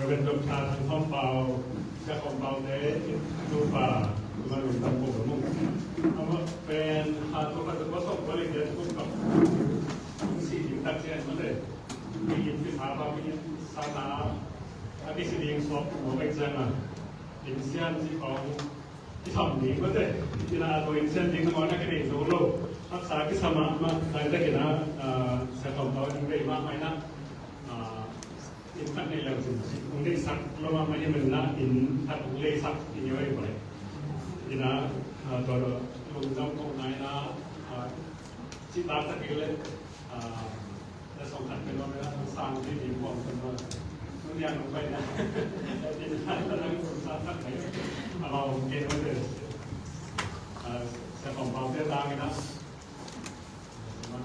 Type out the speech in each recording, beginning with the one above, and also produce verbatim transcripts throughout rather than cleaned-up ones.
Reverend Doctor Thang Khawm Pau, Sia Khawm Pau te, Tupa, Tupa lungdam ko mung. Ama pen, ha, Tupa, Tupa sawm ko le, Tupa si ding tak cian mate. Pi in pi sa ba, pi in sa na, a pi si ding sawp mo bai cian a. In sian si pau, i sam ding mate. Ina a to in sian ding mo na ki nei zo lo. Haksa ki sa ma, ma, dai da ki na, a, Sia Khawm Pau ding dei ma mai na. A, in khat nei leng cin, hong deihsak lo mahmah hi manin ah, in khat hong leisak in i hoih pai. Ina, a, tua lungdam ko nai na, a, ci tak tak i le, a, na song khat pen lo na, sang ci di kuang pen lo. Nung yang nung pai na. Ina, nung sang khat pen. A, lo, okay, okay. A, sa kong pau te tang ina. A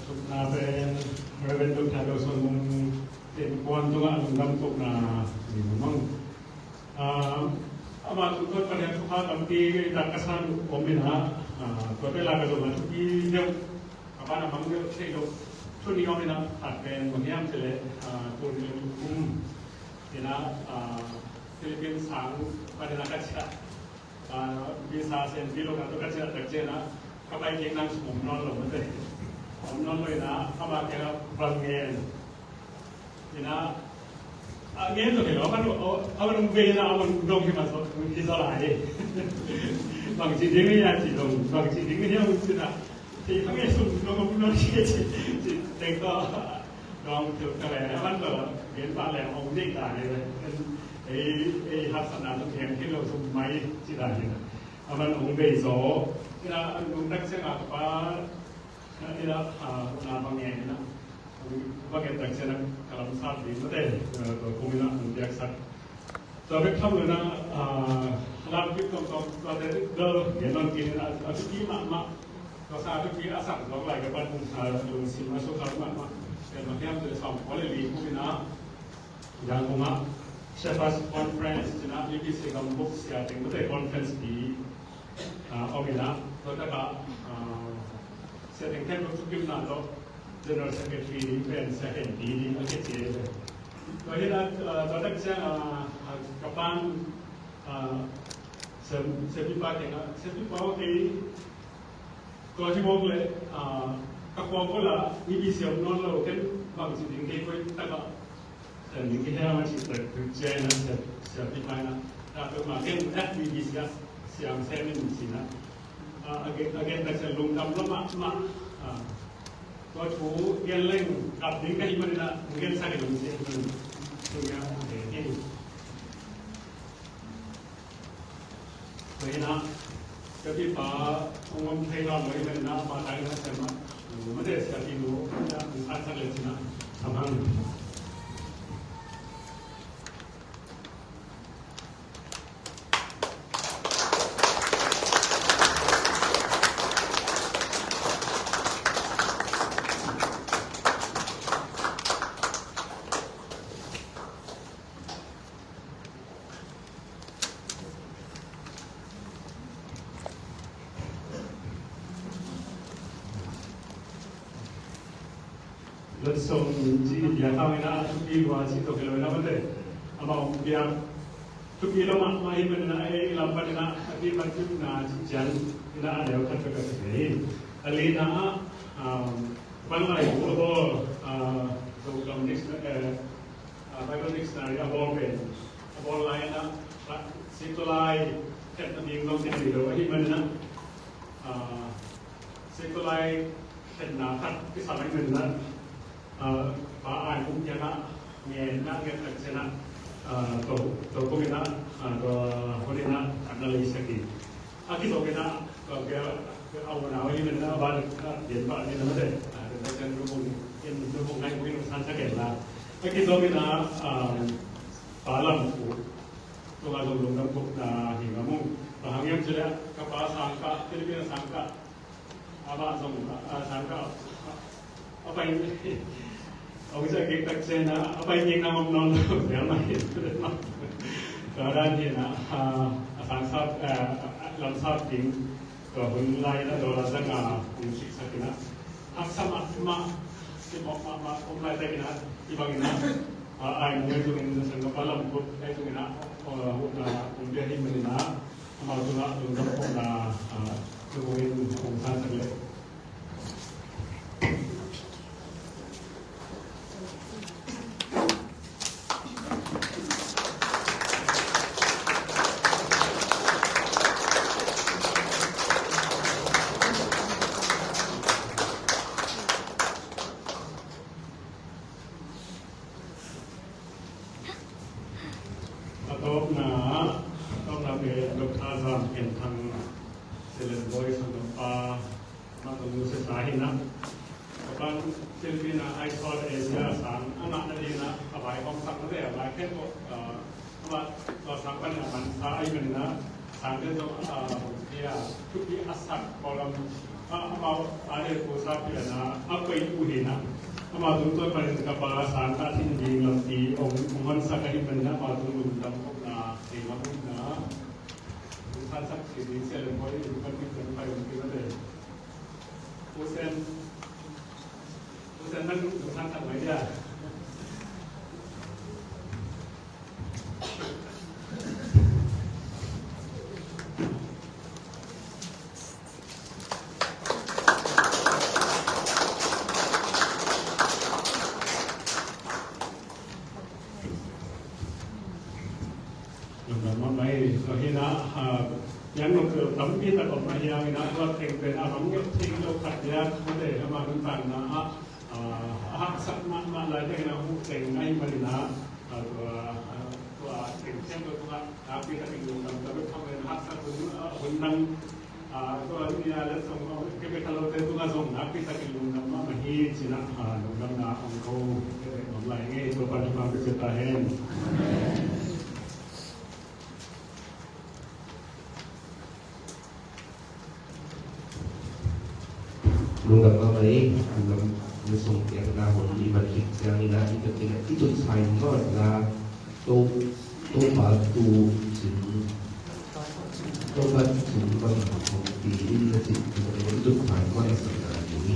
tupna pen Reverend Doctor Lo Suan Mung Tin Kuan tungah lungdam tukna ni mang. Ah, ama tung tuan pariat thupha tampi tak ka san om in ah, ah, tua pen la ka zong a thupi deuh, a ban a mang deuh thei lo. Thu nih om in ah, khat pen bang hiam cih leh, ah, tul nih le kum in ah, ah, Philippines sang pan in ah ka ciah. Ah, visa sem pi lo ka tua ka ciah tak ciang ah, ka pai kik nang sum om nawn lo mate. Om nawn lo in ah, ama kiang ah van ngen. Ina, a ngen lo hi lo, a man, a man vei na, a man dong hi man so, hi so lai. Bang ci ding hi a ci dong, bang ci ding hi a mun ci na. Ci hang e sum dong a mun ci ci, ci teng to dong til ka le, a man to gen pa le ong dei ta le. Ei, ei hak sa na to gen hi lo sum mai ci da hi. A man ong vei so. Ina, a nung tak se nga pa, Ina, ah, na bang ngen ina. Bang ngen tak ciang a ka lam sat ding mate, eh, tua kum ina hong piaksak. Tua bek tham lo ina, ah, lam kip tong tong, tua te dol ngen non kin ina, a thupi mahmah. Tua sa a thupi a sak zong lai ka pan, ah, lungsim a sukha mahmah. Tua bang hiam tua sawm ko le li kum ina. Yangon ah Shepherds Conference, cina U B C gambuk sia teng mate conference pi, ah, om ina, tua tak ah, ah, sia teng khempeuh thukimna tawh General Secretary ding pen sia hen pi ding a kici ve. Tua hi a, ah, tua tak ciang, ah, ah, ka pan, ah, sia, sia pi pa teng ah, sia pi pa kei, tua hi mawk leh, ah, ka khua kol ah U B C om nawn lo, ken bang ci ding kei koi tak ah, ken ding kei hiam a ci tak tu ciang a, sia, sia pi pai na. Tua tua ma ken F B B C ah siang sem in ci na. Ah, a gen, a gen tak sia lungdam lo mahmah. Ah, tua thu gen leng kap ding ka hih manin ah, gen sak in om ci. Tu ya, okay. Tua hi na, ka pi pa hong om thei nawn lo hi manin ah, pa tai na sem ah, mate sia pi nu, hong khat sak le cin ah, a mang. Letsong ci bia kha ina, thupi lua ci to kilo ina mate. Ama ong bia thupi lo mahmah hi manin ah, ei lam pan ina, a pi pan thupi na ci cian ina a deu khat ka ka ci. A li na, um, pan lai bu a bawl, uh, Zogam dictionary, eh, Ah, Bible Dictionary a bawl pen, a bawl lai-in ah, ah, Sikholai khetna ding zong kidei lo ahih manin ah, ah, Sikholai khetna khat kisam ahih manin ah, ah, Pa Ai Mung kiangah ngen, na ngen tak ciangin ah, ah, tua, tua kum in ah, ah, tua hun in ah, khat na leisak hi. A kizom in ah, tua bia, a unau hi manin ah, a ban, ah, Pianpah ni na mate. Ah, tua ciang nu hong, in nu hong ngai hong in hong san sa ken la. A kizom in ah, ah, Pa Lam Khup tungah zong lungdam kop na hi ngam ung. Bang hang hiam cih leh ka pa sang kah, Philippines sang kah. Amah zong, ah, sang kah, ah, a Pai, a ong sa kik tak ciang a, a pai kik na om nawn lo, sia mai. Tua dan hi na, a, a sang sap, a, a, lam sap ding, tua hun lai na, tua la sang a, ong siksak hi na. Haksa mahmah, si mawk mahmah, om lai tak hi na, i bang hi na, a, ai mong ai tung in, sang ka pa lam kut, ai tung hi na, a, hun na, ong bia hi man hi na, amau tungah, tung dam kong na, a, tung in, ong san sak leh. A tawpna, a tawpna pen Doctor Zam Ken Thang, Silent Boy, Sanggampa, amah tawh nusia sa hi na. Ka pan Philippine a, Aizawl Asia sang a ngahna ding a, a vai hong sak na ve, a vai khen ko, a, amah tua sang pan a man sa ahi man na, sang te zong, a, hong sia, thupi a sak, ko lam, a, amau, a le ko sa pi na, a koi u hi na. Amah tung tua pan ka pa sang ta thin ding lam ti, ong, ong hon sak ahi man na, amah tung lungdam ko na, thei lam na. Ong san sak ti ding sia le ko i, kan ti kan pai ong ti na ve. Pu Sen, Pu Sen nang lungdam tak mai dia. Lungdam mahmah ei, tua hi na, a, piang lo tel tampi tak om na hi hang in a, tua teng pen a bang nget thei lo khat dia, mate, ama nuntakna ah, a, a haksa mahmah lai teng in a, hu teng ahi man in a, a, tua, a, tua teng teng tua tungah nakpi takin lungdam, tua bek tham lo in a haksa hun, a, hun dang, a, tua ni a letsong, a, kei bek kha lote tungah zong nakpi takin lungdam mahmah hi ci in a, a, lungdamna ong ko, kei bek om lai ing ei, Topa'n thupha hong pia ta hen. Lungdam mahmah ei, lungdam na sung piakna hun i man khit ciangin a, i ka kina, i tut sai nawn la, to, Topa tu sin, Topa tu sin bang hong pi in na cih, i tut sai nawn la sak na ni.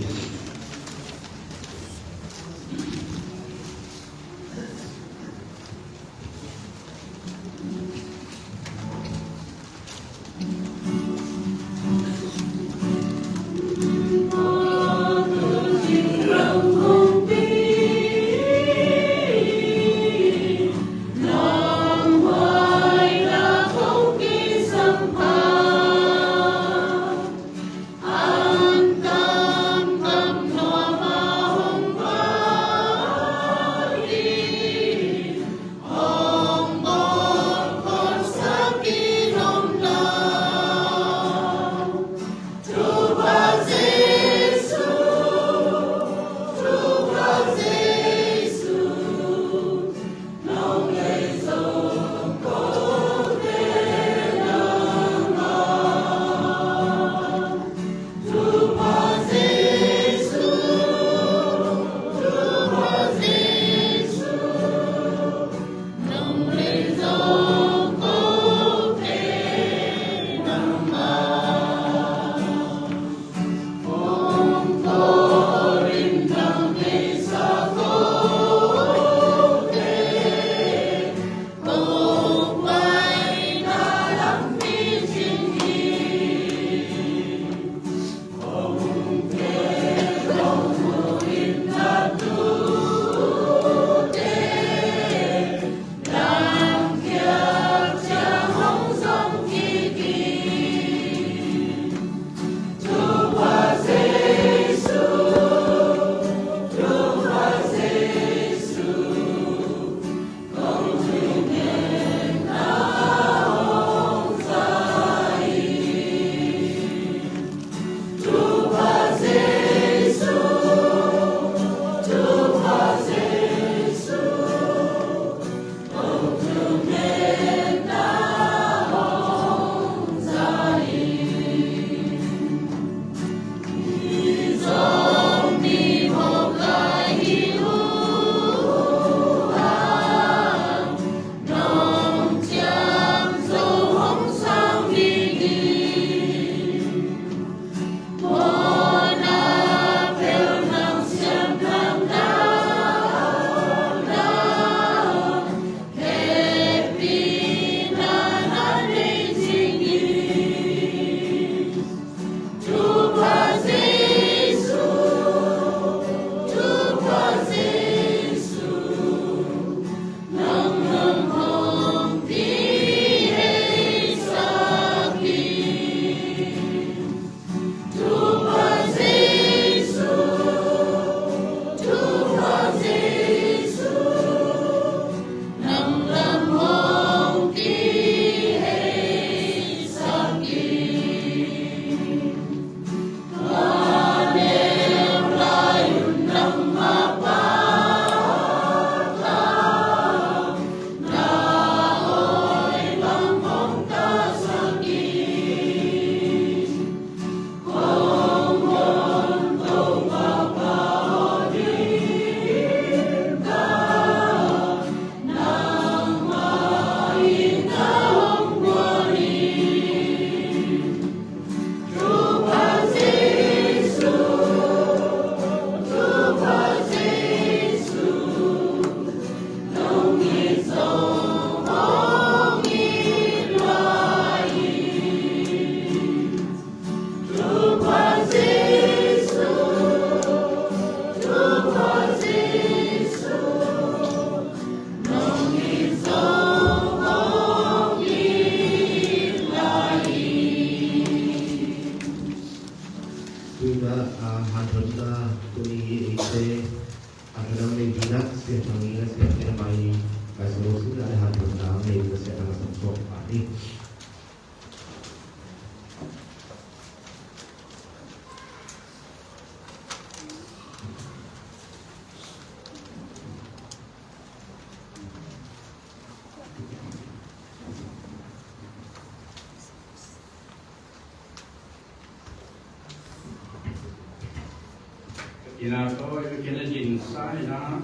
Ina tawh i kina din sa ina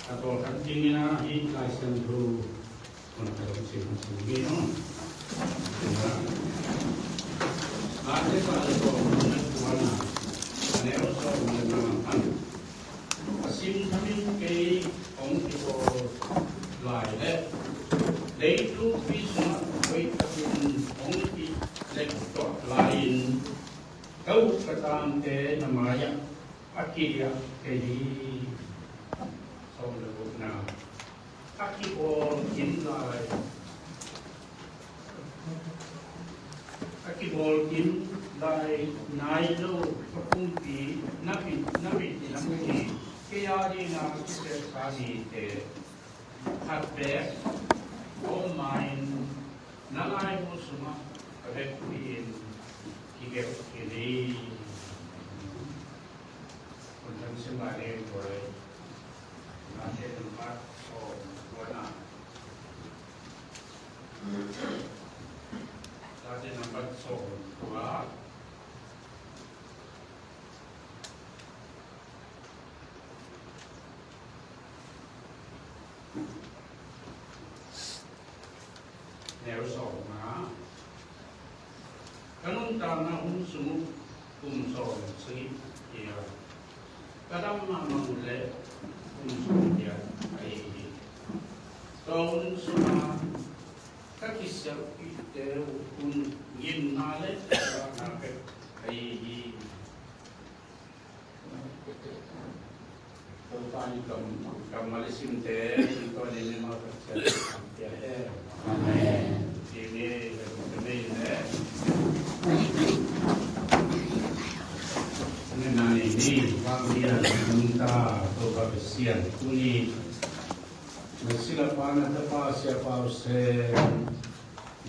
a tawh kan ding ina hi Lai Siangtho kun a kan sim sim ngi no. Ina Mate pa le tawh kun na kuana a neu sawm le na pan a sim thamin kei hong kibawl lai le leitung pi sungah hoih takin hong kilek tuah lai-in ka ut ka taamte na mai-ah a kiliah kei hi. Sawm le gukna. A kibawl kim lai, a kibawl kim lai nai lo ka pumpi na pin, na pin, na pumpi kei a dingin a kisepsa mite khat beek om ma-in na laibu sungah a vekpi-in kigelh khin hi. Hun kan sim lai ding tua lei. Late nambat sawm tua na. Late nambat sawm tua. Neu sawm nga. Ka nuntakna hun sung uh kum sawm sagih kikal ka dam mahmah uh leh kum sawm giat ahi hi. Tua hun sungah ka kisialhpihte uh hun gimna leh kipahna pek ahi hi. Topa in kam, kammal i simte, in tua ni ni ma ka sia pia he. Amen. Ti ni, ka ni ne. Ni na ni ni, wa ni ya, nunta, Topa Pasian, tuni na silapa na tapa Sia Pau Sen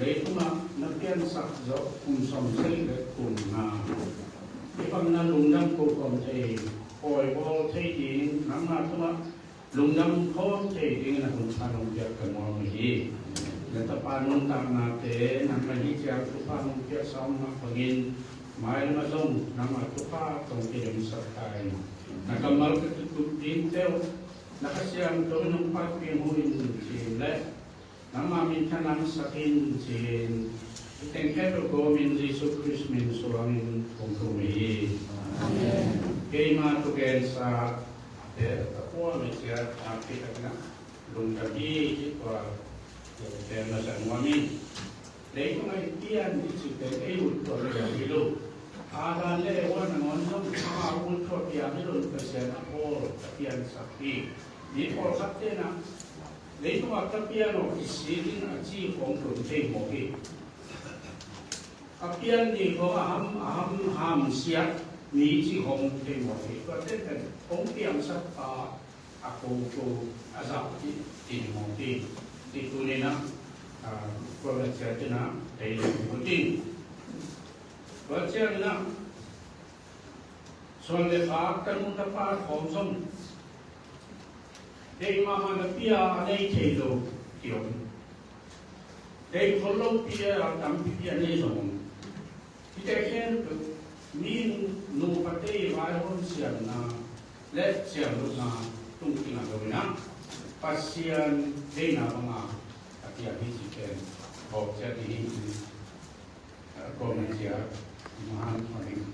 leitungah na piansak zawh kum sawmsagih le kum nga i bang na lungdam ko khawm thei, pawi bawl thei ding, nangmah tungah lungdam khawm thei dingin a hun khat hong piak ka nuam hi. Na tapa nuntaknate nangmah hi ciang thupha hong piaksa om mah bangin mailam ah zong nangmah thupha tawh kidemsak ta in, na kammal ka kitup dingte uh na Kha Siangtho in hong phatpih hun in cin leh nangmah minthanna sak in cin, i teng khempeuh kawmin Jesu Khrist min suangin kong thum hi. Amen. Keima thugensa te ka puam i ciat a pitak na lungdam hi ci tua pen na san nuam in. Leitung a i pian i ci pen ei ut tua leh hi lo. Adam le Eva nangawn zong ama ut tua piang hi lo, Pasian a pawl a piansak hi. Mi pawlkhat te na Leitungah ka pian aw, i si ding a ci khawng lum thei mawk hi. A pian ni khawng a ham, a ham hamsiat ni ci khawng lum thei mawk hi. Tua teng pen hong piangsak pa a ko ko a zak hi, ti ni mawk hi. Ti tuni na, a, tua la ciat na, ei lum ko ti. Tua ciat na, suan le pa, ka nu ka pa khawng zong deih mahmah na pia a nei thei lo ki om. Deih khol lo pia a tampi pia nei zong om. Hihte khempeuh mi nu, nupa te i vaihawm siamna le siamlutna tung kingah lo in ah Pasian deihna banga a pia hi ci pen phawk ciat ding hi. Kawmna cia, Mahan Thawning,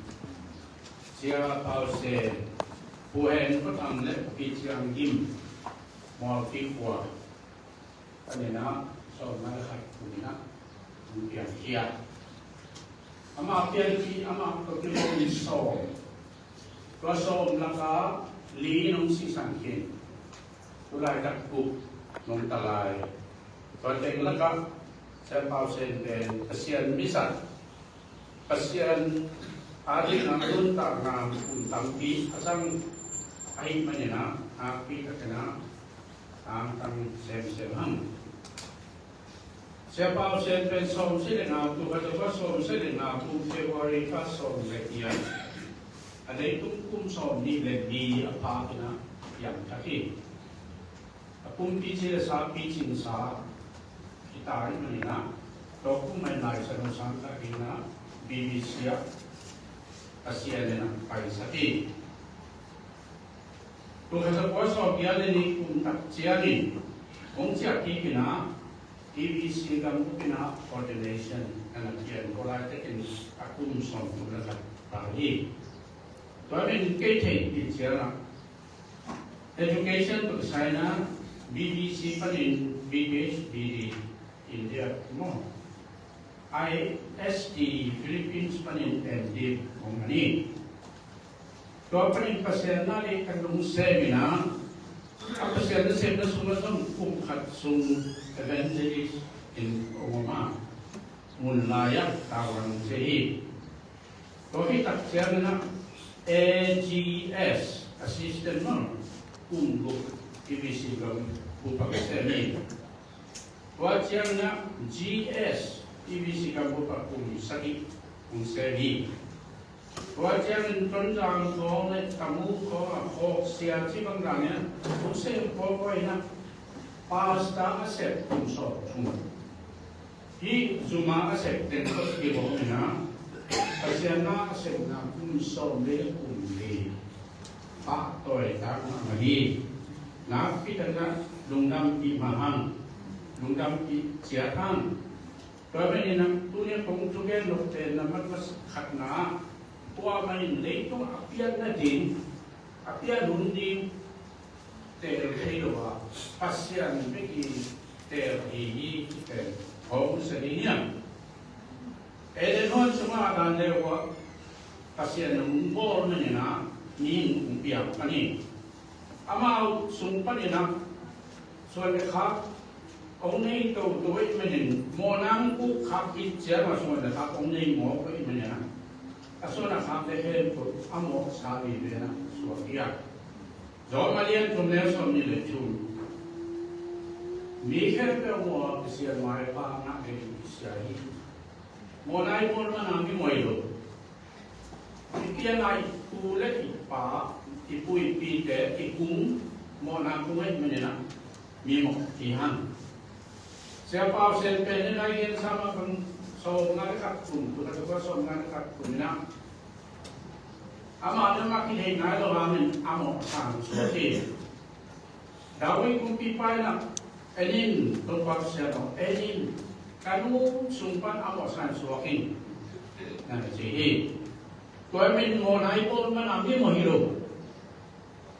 Sia Pau Sen, Pu Hen Kho Thang le Pi Ciang Gim, Mualpi khua, ka nena sawm nai khat pu nena, pu piang khia. Ama pianpih, ama pianpih sawm. Tua sawm laka li nong sisan khin. Tulaitak guk nong ta lai. Tua teng lakah Sia Pau Sen pen Pasian mizat, Pasian a dingin a nuntakna kum tampi a zang, Ahih manin ah, nakpi takin ah, tangtang semsem hang. Sia Pau Sian pen sawmsagih le nga, tul khat za kua sawmsagih le nga kum February kha sawm le giat, a leitung kum sawmnih le li a pha in ah piangthak hi. A pumpi ci le sa picinsa hi ta ahih manin ah, tua kum ah in Lai Siangtho sang tak in ah, B B C ah Pasian in ah paisak hi. Tul khat za kua sawmgiat le nih kum tak ciangin hong ciah kik in ah, B B C gam bup in ah ordination a na pian ko laitakin a kum sawmthum le khat ta hi. Tua ahih manin kei theihpih ciang ah, education tawh kisai in ah, B B C panin B H D D India maw, I S T Philippines panin M.Div hong man hi. Tua panin Pasian na le ka lungsim in ah, a Pasian nasemna sung ah zong kum khat sung evangelist in hong om a, mun lai ah tavuan hong ci hi. Tua khit tak ciangin ah A G S, assistant maw, kum guk, B B C gam bup ah ka sem hi. Tua ciangin ah G S, B B C gam bup ah kum sagih hong sem hi. Tua ciangin Tonzang khawng le Tamu khawng ah khawksia ci bang dan in ah hong sem kawikawi in ah, pastor a sep kum sawmthum. Hih Zuma a sep teng tawh kibang in ah, Pasian na a sepna kum sawm le kum li pahtawi tak mahmah hi. Nakpi takin ah lungdampih mah hang, lungdampih ciat hang. Tua ahih manin ah tuni-a kong thugen nop pen na mat masa khatna ah, kuamah in leitung a pian nading, a pian hun ding teel thei lo a, Pasian bek in teel hi hi ci pen hong sa ding hiam? Eden huan sungah Adam le Eva Pasian in hong bawl manin ah, mihing hong piang pan hi. Amau sung panin ah suan le khak hong nei toto ahih manin, mawhna hong puk khak khit ciangin suan le khak hong nei mawk ahih manin ah, a suan a khakte khempeuh a mawhsa vive in ah suak hi a. Rom a lian thum le sawmnih le thum. Mi khempeuh mawh a kisia maipha ngah ding in kisia hi. Mawhna i bawl manin mi mawh hi lo. I pianna i pu le i pa, i pu i pite, i kung, mawhna kung ahih manin ah mi mawh hi hang. Sia Pau Sian pen in ah i gen sa mah bang sawmnga le khat kum, tul khat za kua sawmnga le khat kum in ah, amah le amah kithei nai lo hangin a mawhsa hong suak hi. David kumpipa in ah, en in, Topa Pasian aw, en in, ka nu sung pan a mawhsa hong suak ing, na ci hi. Tua ahih manin mawhna i bawl manin mi mawh hi lo.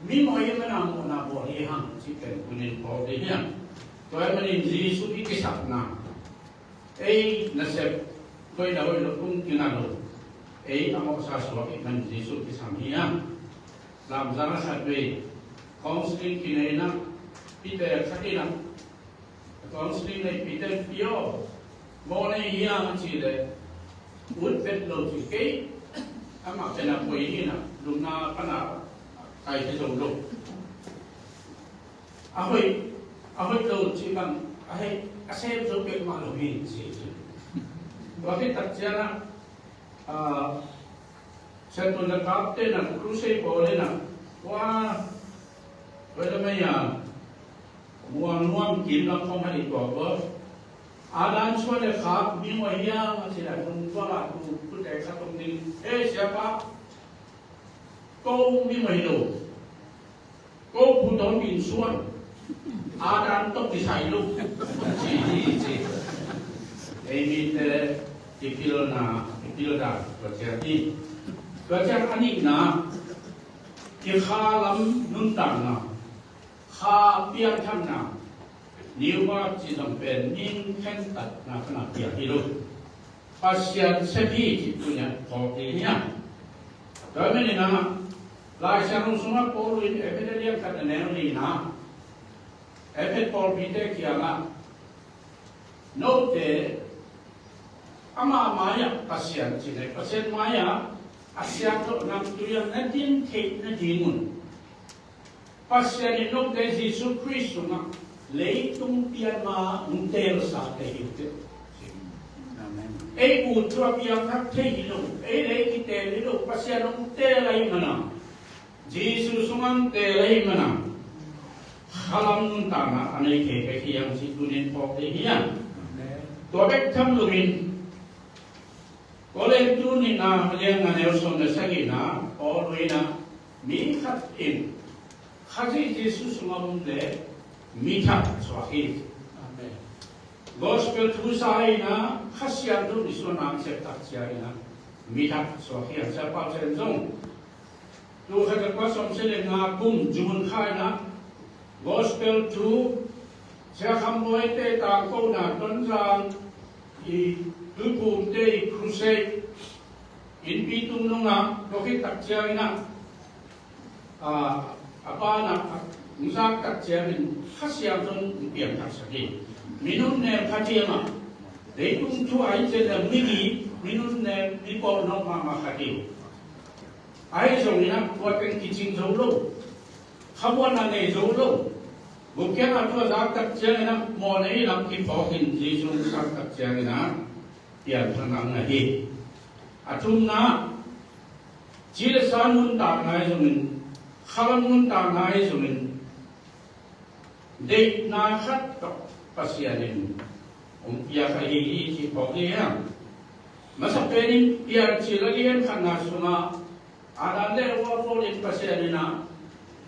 Mi mawh ahih manin mawhna bawl hi hang ci pen tuni in phawk ding hi hang. Tua ahih manin Jesuh i kisapna, ei nasep hoih lo hoih lo tung kina lo. Ei a mawhsa suak ahih manin Jesuh kisam hi hang. Lamzang ah khatvei counseling kinei in ah, pite khat in ah, counseling neihpihte in, "Pi aw, mawh na hi hiam?" a cih leh, ut vet lo ci, kei amah pen a poi hi in ah, lungna pan a kai thei zo lo. A hoih, a hoih lo cih bang, a hei, a sem zo peuhmah lo hi ci. Tua khit tak ciangin ah, ah, St. John the Baptist in ah, crusade bawl in ah, tua, tua lam ah, muang nuam kim lam khong han i tuak ua. A dan suan le khak mi mawh hiam a cih leh, nung tua la tu, tute khat hong ding, "Ei, siapa, ko mi mawh hi lo. Ko pu tawh min suan. A dan tawh kisai lo," ci hi ci. Ei mite i pilna, i pilna tua ciang hi. Tua ciang a nihna, i kha lam nuntakna, kha piangthakna, new birth cih zong pen min khentatna pan a piang hi lo. Pasian sep hi cih tuni-a phawk ding hi hang. Tua ahih manin ah, Lai Siangtho sungah Paul in Efesa lian khat a neu lina, Efesa pawlpite kiangah, note amah mai-ah Pasian cih leh, Pasian mai-ah a siangtho namtui ah na din theih nadingun, Pasian in note Jesu Khrist sungah leitung pian ma hong teelsate hi uh teh. Amen. Ei ut thu a piangthak thei hi lo, ei lei kiteel hi lo, Pasian hong teel ahih manin, Jesu sungah hong teel ahih manin, khalam nuntakna a nei thei bek hi hang cih tuni-in phawk ding hi hang. Amen. Tua bek tham loin, Korin tu nihna, a lian nga, a neu sawm le sagihna, Paul in ah, mi khat in Khazih Jesu sungah om leh mi thak suak hi. Amen. Gospel thu za in ah, Kha Siangtho nisuahna hong sep tak ciangin ah, mi thak suak hi. A Sia Pau Sen zong, tul khat za kua sawmsagih le nga kum June kha in ah, Gospel thu, Sia Kham Bawi te tangkona, Tonzang i tuiphumte i crusade, innpi tung nungah, tua khit tak ciangin ah, a, a banah, a, hong zak tak ciangin Kha Siangtho in hong piangthaksak hi. Mi nunnem khat hi a, leitung thu a hi ciangin ah mi, mi nunnem, mi pawlnawh mahmah khat hi. Ahi zongin ah tua teng kicing zo lo, khamuanna nei zo lo. Gupkhiatna thu a zak tak ciangin ah mawhna i lam kiphawkin Jesu hong zak tak ciangin ah pianthakna hong ngah hi. A thumna, ci le sa nuntakna ahi zongin, khalam nuntakna ahi zongin, deihna khat tawh Pasian in hong piak ahi hi, ci phawk ding hi hang. Masa penin Piancil a lian khatna sungah, Adam le Eva bawl in Pasian in ah,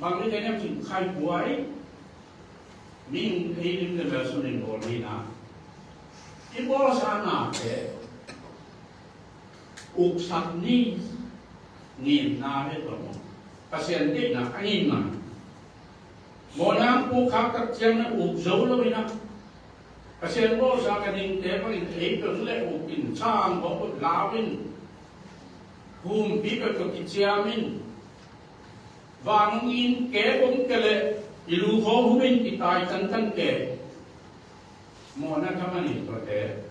bang na gen hiam cih leh, khai buai, mihing ei lim le mel sun in bawl hi in ah, i bawlsa nate uksak ni, ninna hi tua maw. Pasian deihna a ngimna. Mawhna hong pukkhak tak ciangin ah uk zo lo in ah, Pasian bawlsa ka dingte bangin ei peuh le uk in, sang bawk uh lau in, humpi peuh tawh kiciam in, van hong in, kek hong ke leh i lu khaw hum in, kitai tantan ke. Mawhna thaman hi tuate.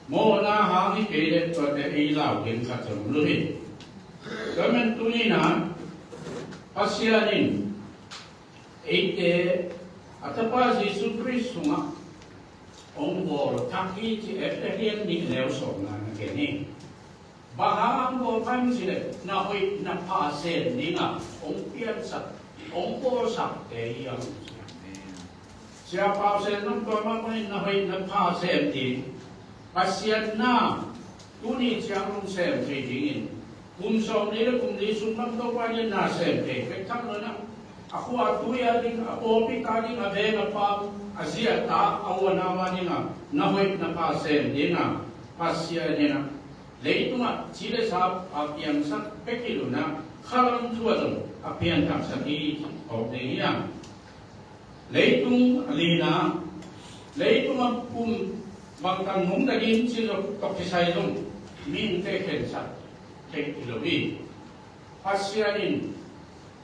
Mawhna hang hi kei leh tuate ei lau ding khat zong om lo hi. Tua man tuni-in ah Pasian in eite a Tapa Jesu Khrist sungah hong bawl thak hi, ci Efesa a lian nih, a neu sawmna na gen hi. Bang hang bawl pha hiam cih leh, na hoih na pha sem dingin hong piansak, hong bawlsakte hi hang. Sia Pau Sen zong tua mah bangin na hoih na pha sem ding, Pasian na tuni ciang hong sem thei dingin, kum sawmli le kum li sung bang Topa in na sem thei bek tham loin ah, a khua a tui a ding, a pawlpi a ding, a veng a pam, a zi a ta, a u a nau a dingin na hoih na pha sem dingin Pasian in ah leitungah ci le sa a piangsak bek hi lo-in ah, khalam thu ah zong a pianthaksak hi, ci phawk ding hi hang. Leitung a lina, leitung a kum bangtang nungta ding cih zong tawh kisai zong mihingte khensat theih hi lo hi. Pasian in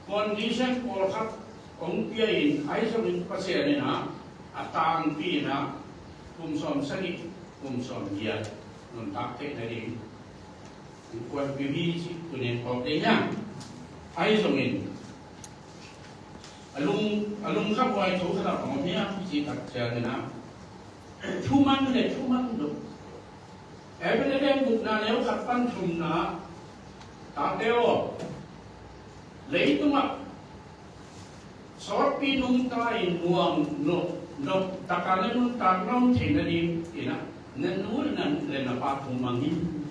condition pawlkhat hong pia in, ahi zongin Pasian in ah a tangpi in ah kum sawmsagih, kum sawmgiat nuntak theih nading hong kuanpih hi, cih tuni-in phawk ding hi hang. Ahi zongin a lung, a lungkhamhuai thu khat ah bang om hiam cih tak ciangin ah, thumang le thumang lo. Efesa a lian gukna, neu khat pan thumna, tate aw, leitungah sawtpi nungta in nuam nop, nop takin na nuntak nuam theih nadingin ah, na nu le na, le na pa thumang in.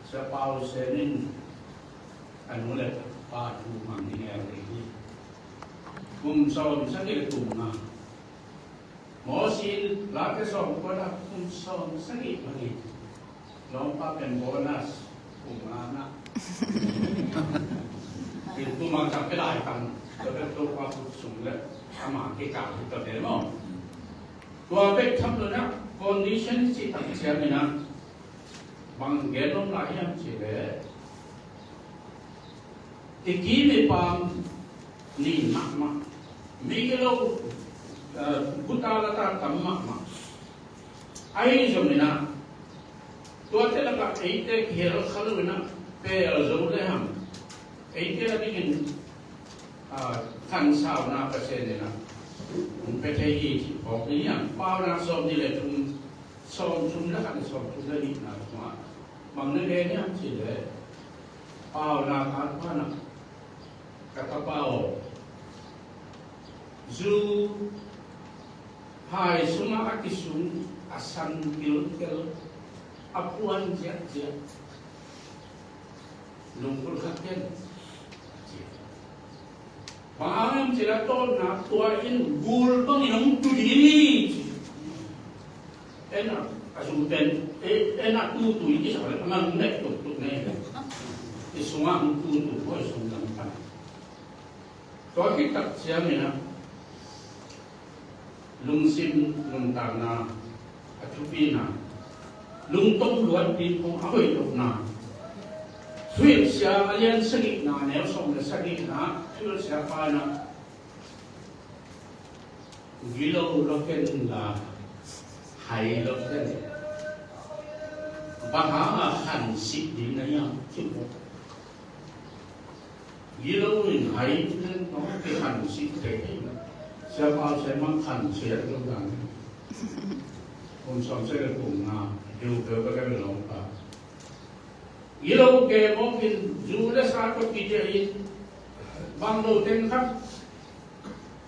Sia Pau Sen in a nu le pa thumang in a lei hi. Kum sawmsagih le kum nga. Mosi in Late sawmkua ah kum sawmsagih bang hi. Lawmpa pen bonus kum nga na. Kum nga tak pia lai tang. Tua pen Topa khut sung le ama kikal hi ta pen maw. Tua bek tham loin ah, condition cih tak ciangin ah, bang gen nuam lai hiam cih leh, i kim i pam nin mahmah, mi gilo, eh, guta lata tam mahmah. Ahi zongin ah, tuate lakah eite kihel kha loin ah, pel zo le hang, eite a dingin, Khansauna Pasian in a hong pia thei hi cih phawk ding hiam? Paunak sawmnih le thum, sawmthum le khat le sawmthum le nihna sungah bang na gen hiam cih leh, paunak a pan ah, ka tapa aw, zu hai sungah a kisung a san kilkel, a puan ziahziah, lungkul khat ken. Bang hang hiam cih leh a tawpna tua in gul bangin hong tu ding hi ci. En a, a zu pen, e, en a tutu i kisa leh a ngang nek tuktuk nei. I sungah hong tutu, koi sung lam pan. Tua khit tak ciangin a lungsim nuntakna a thupina, lungtong luatpi khong a hoih lohna. Thuhilhsia a lian sagihna, neu sawm le sagihna, thuhilhsia pa in a, gilo lo ken la, hai lo ken, bang hang a khansih ding na hiam cih. Gilo in hai nen tawh kikhansih thei hi. Sia Pau Sen mah khansih lo dan. Kum sawmsagih le kum nga, Liu Peu ka ka lo pa. Gilo ke mawk in, zu le sa tawh kidiah in, bang lo teng khat,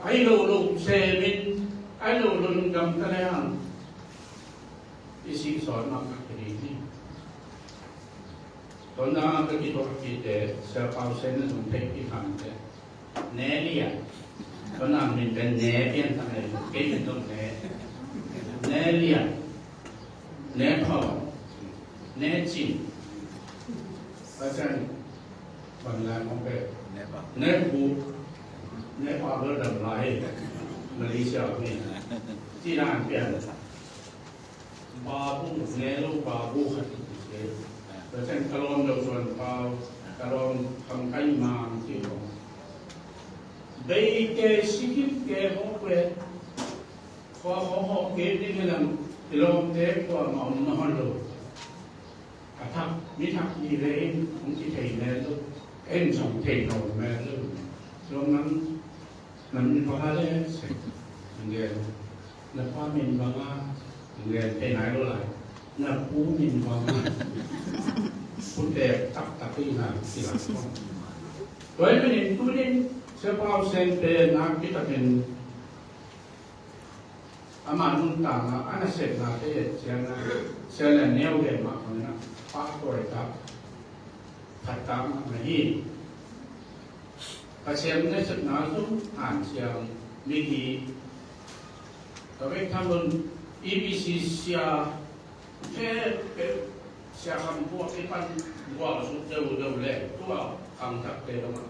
ai lo lo semin, ai lo lo in gamta le hang, i sih sawn mah khat ka ding hi. Tua na ka kituahpihte, Sia Pau Sen na zong theihpih khamte, Ne Lian. Tua na min pen Ne pian tak le, kei min zong Ne. Ne Lian, Ne Thawng, Ne Cin. Tua ciang bang lai mawk pen Ne Pau, Ne Pu, Ne Pau bel dam lai, Malaysia mi. Ci dan pian. Babu, Ne Lo Babu khat in ci. Tua ciang ka lawm Lo Suan Pau, ka lawm Kham Kai Mang ci ko. Bei ke, Sikkim ke, hawk ve. Khua hawk hawk ke ding hi lam, i lawmte kuamah om nawn lo. A thak, mi thak hi ve in, hong ci thei mel lo. En zong thei nawn mel lo. Lawm nang, na min bang a le, se, ngen. Na pa min bang a, ngen thei nai lo lai. Na pu min bang a, pu tek taktak hi na, ci lak kong. Tua ahih manin tuni in, Sia Pau Sen pen, na kitakin, ama nuntakna, a nasepnate et ciangin, Sia Lian Neu gen mah bangin a, pahtawi tak, phattak mah na hi. Pasian nasepna zong hanciam, mithi, ka vek tham un, E B C sia, khempeuh, Sia Kham Puak i pan gualsuk deuhdeuh le, tua khangthakte dongah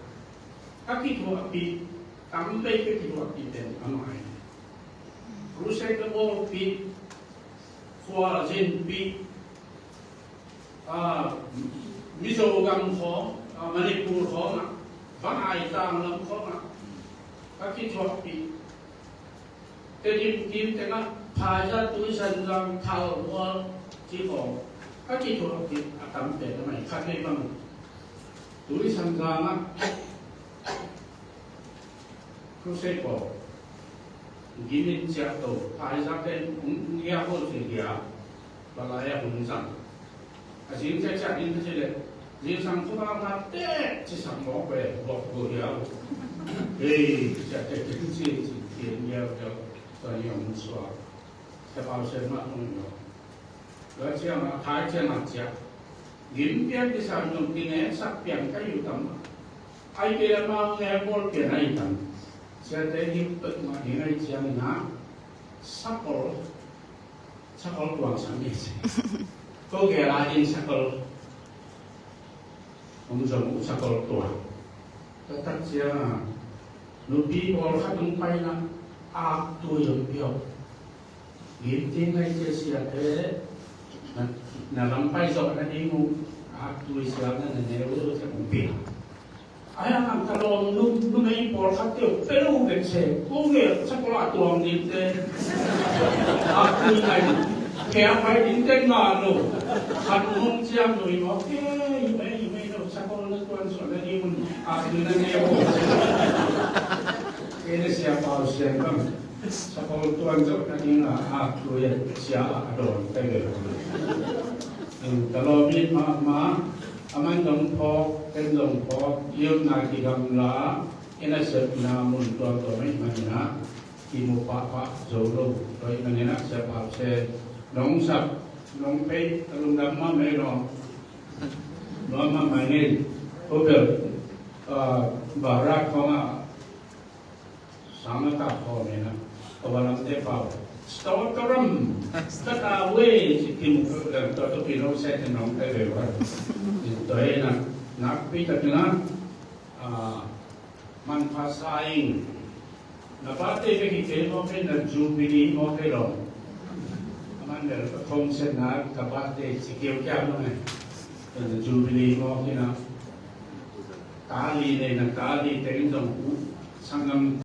ka kithuahpih, tam bei ka kithuahpih pen amah hi. Crusade ka bawlpih, khualzinpih, ah, Mizo gam khawng, ah, Manipur khawngah, Vanai tanglam khawngah ka kithuahpih. Tedim kim tengah Phaizat, Tuisanzang, Thalmual cih khawng ka kithuahpih a tam pen amah hi. Khat vei bang, Tuisanzang ah Crusade bawl, gim in ciah to, Phaizat ten hong, hong giak bawl ci giak, palai a hong zang. A zing ciah ciah in ka ci leh, zingsang khuavak na teh ci sak mawk ve, buak go hiau. Hei, ciah teh teh ci, ci, ci, hiau hiau. Tua ni hong suak. Sia Pau Sen mah hong hiau. Tua ciang a, khai ciang a ciah. Gim pian kisa zong kingensak pian ka hi uh tam. Ai kei le amau ngen bawl pian ahi tam. Siate gim peuhmah ding ahi ciangin a, sakol, sakol tuang sam hi ci. Ko gel a ding sakol. Om zong uh sakol tuang. Tua tak ciang a, nupi pawlkhat hong pai na, aktui hong pia uh. Gim ding ahi ciang siate, na, na lam pai zawh nading uh, aktui siam na, na neu uh ciang hong pia. Ai, a nang ka lawm nu, numei pawlkhatte uh, pia lo uh bek se, ko gel sakol a tuang dingte, aktui ngai, kei a pai dingte ngan lo. Khat hong ciam lo hi mawk, eh, hi mei, hi mei lo, sakol na tuan suah nading un, aktui na neu uh. Sian bang, sakol tuan zong na ing a, a tui a sia a dawn te ve. Ka lawm mahmah, a man zong phawk, ken zong phawk, i omna kigamla, i nasepna mun tuamtuam ahih manin ah, kimu pahpah zo lo, tua ahih manin ah, Sia Pau Sen, nong sak, nong pei, ka lungdam mahmah lo, nuam mahmah ing. Ko bel, ah, Barak khong ah, Sang a tak khawm in a, ka va lamte pau, "Stotram, ka ta ve," ci kim, ka tua tu pi lo se te nong te ve va. Tua in a, nakpi takin a, a, manpha sa ing. Na birthday bek hi kei mawk hi, na jubilee mawk hi lo. A man bel ka thong set na ka birthday ci kiau kiau lo ngai. Na jubilee mawk hi na. Tali nei na tali te in zong u, sanggam